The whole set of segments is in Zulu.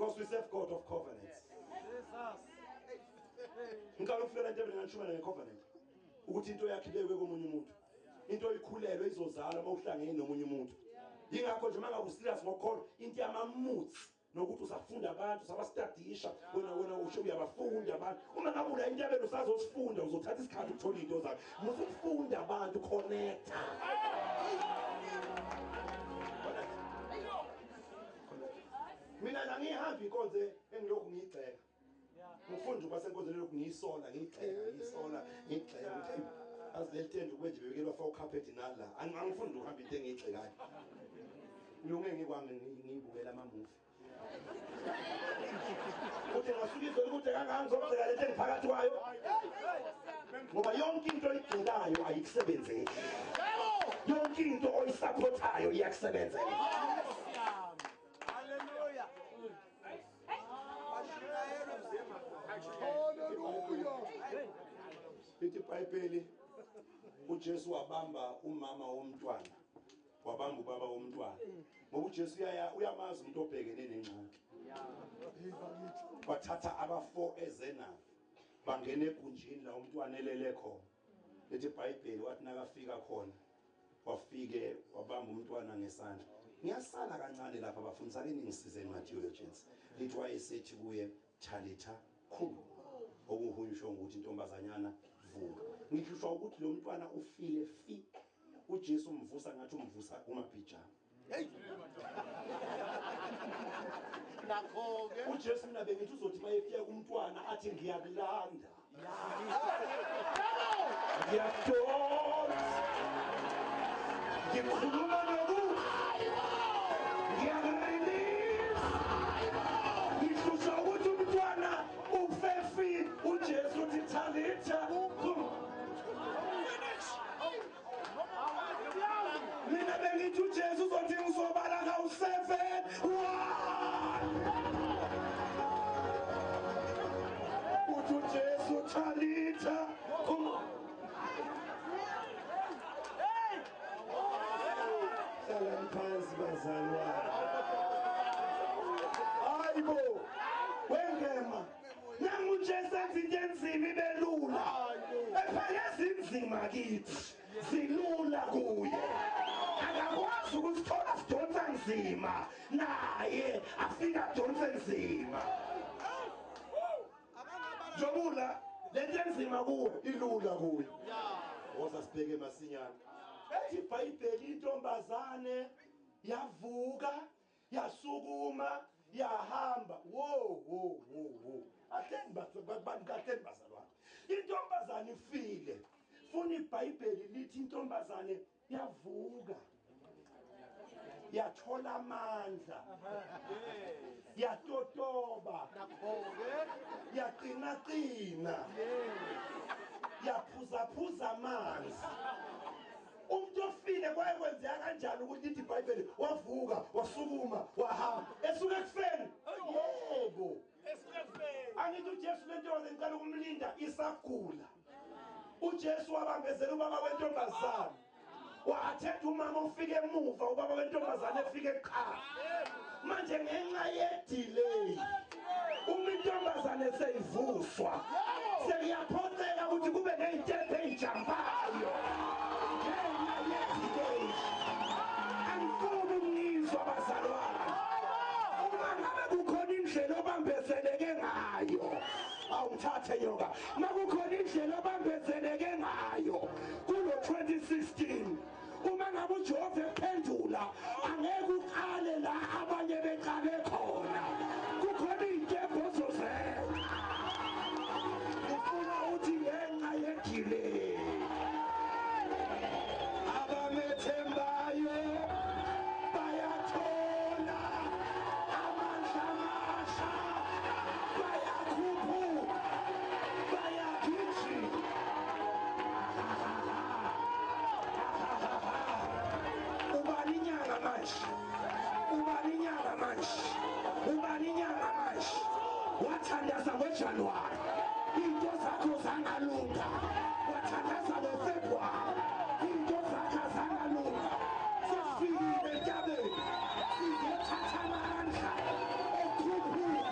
Because we serve God of covenants. Ngiqala ukufika entabeni nganishumela ngecovenant. Ukuthi into yakhe ibekwe komunye umuntu. Into oyikhulelwe izozala uma uhlangene nomunye umuntu. Yingakho nje mangabe userious ngokholo into yamamutsi nokuthi usafunda abantu usabastadisha wena usho uyabafunda abantu. Uma ngabe ula entabeni usazosifunda uzothatha isikhathi ukuthola into zakho. Musufunda abantu connecta. Mina angihambi inkonzo engilokhu ngiyigxeka. Ngifunda ukuba senkonzweni lokhu ngiyisola ngiyigxeka ngiyisola ngiyigxeka ukuthi azi leli tende kube nje bekelwa fa ucarpet nala. Angifundi ukuhamba into engiyigxekayo. Ngilunge ngikwami ngiyibukela ama movie. Uthi ngasuka izolo ukuthi kangaka ngizogxeka lento engiphakathi kwayo. Ngoba yonke into oyigxekayo ayikusebenzeli. Yonke into oyisupportayo iyakusebenzela. Hallelujah. Hallelujah. Lithi iBhayibheli uJesu wabamba umama womntwana, wabamba ubaba womntwana. Ngoba uJesu uyamazi umuntu obhekene nengxaki. Wathatha aba4 ezenabo bangena egunjini la umntwana elele khona. Lithi iBhayibheli wathi nakafika khona wafike wabamba umntwana ngesandla. Ngiyasala kancane lapha bafundisa ake ningisize ma-theologians. Lithi wayesethi kuye Thalitha khulu, okuhunyushwa ukuthi intombazanyana vuka. Ngihlushwa ukuthi lo mntwana ufile fi. uJesu umvusa ngathi umvusa kumabhijana. Hey. Nakho ke uJesu mina bengithi uzothi mayefika kumntwana athi ngiyakulanda. Ngiyakudonsa. Ngikhuluma noku. Ngiyakurelease. Ngihlushwa ukuthi umntwana ufe fi. uJesu uthi Thalitha khulu. Mina bengithi uJesu uzothi ngizobala ka-7 1. Uthi uJesu Thalitha khulu. Hlalani phansi bazalwane. Hayibo wengema nangu uJesu enza into enzima ibe lula. Ephela ezinzima kithi zilula kuye. Akakwazi ukusithola sidonsa nzima naye afika adonse nzima. Jobula lento enzima kuwe ilula kuye. Woza sibheke masinyane. Ethi iBhayibheli intombazane yavuka yasukuma yahamba. Wo wo wo wo. Ahleni bazalwane. Intombazane ifile. Funa iBhayibheli lithi intombazane yavuka. Yathola amandla. Yatotoba. Yaqina qina. Yaphuzaphuza amanzi. Umuntu ofile kwaye kwenzeka kanjani ukuthi lithi iBhayibheli wavuka wasukuma wahamba esuka ekufeni? Yebo. Esuka ekufeni. Angithi uJesu lentokazi ngiqala ukumlinda isagula. uJesu wabambezela ubaba wentombazane. Wathetha umama ufike emuva ubaba wentombazane efike eqala. Manje ngenxa yedelay uma intombazane seyivuswa sekuyaphoqeka ukuthi kube nezitephe ezijampayo. Ngenxa yedelay. Angifuni ukungizwa bazalwane. Uma ngabe kukhona indlela obambezeleke ngayo, awungithathe nyoka. Makukhona indlela obambezeleke ngayo kulo 2016 uma ngabe uJehova ephendula angeke uqale la abanye beqale khona. Kukhona iy'tebhu ozozenza. Ufuna uthi ngenxa yedelay abamethembayo bayathola amandla amasha, bayakhuphuka, bayagijima. Ubani inyanga manje? Ubani inyanga manje? Ubani inyanga manje? Wathandaza ngoJanuwari into zakho zangalunga. Wathandaza ngoFebruwari into zakho zangalunga. Sesifikile entabeni sizothatha amandla okukhuphuka.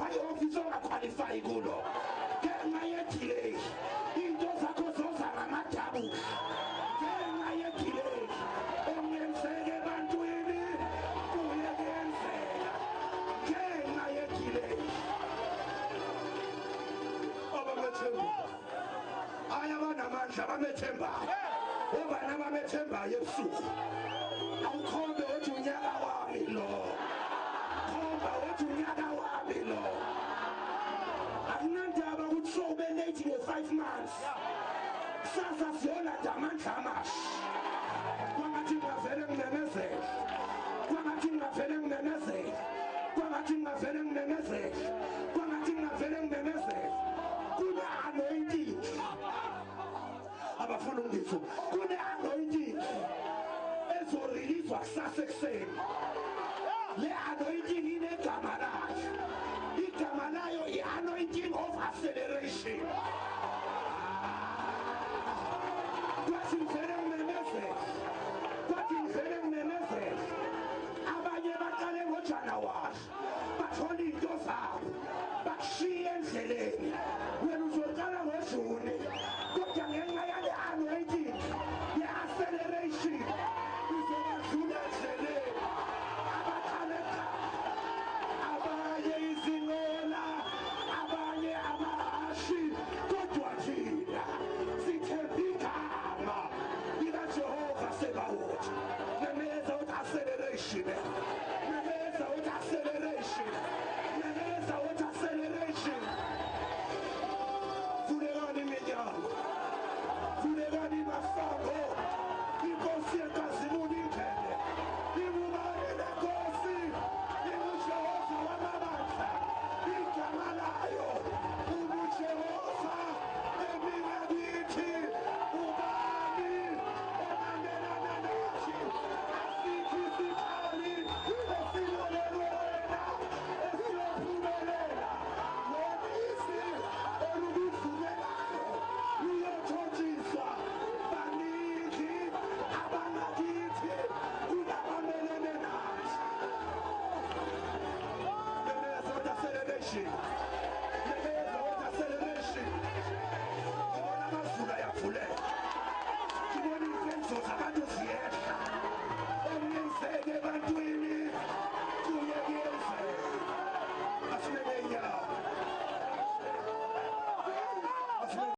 Uzophathwa i-office ongaqualify kulo ngenxa ye-delay. Into zakho zoza ngamadabula ngenxa ye-delay. Ongenzeka ebantwini kuye kuyenzeka ngenxa ye-delay. Abamethemba aya banamandla, abamethembayo, obani abamethembayo ebusuku? Awukhombe uthi unyaka wami lo, khomba uthi unyaka wami lo. Akunandaba ukuthi sowube late nge-5 months, kusasa siyolanda amandla amasha. Kwangathi ngingavele ngimemezele, kwangathi ngingavele ngimemezele, kwangathi ngingavele ngimemezele, kwangathi ngingavele ngimemezele. Kune-anointing, abafuna ukungizwa, kune-anointing ezorilizwa kusasa ekuseni. Le anointing inegama layo, igama layo i-anointing of acceleration. Kwathi ngivele ngimemezele, kwathi ngivele ngimemezele. Abanye baqale ngoJanuwari bathola iy'nto zabo, bakushiya endleleni.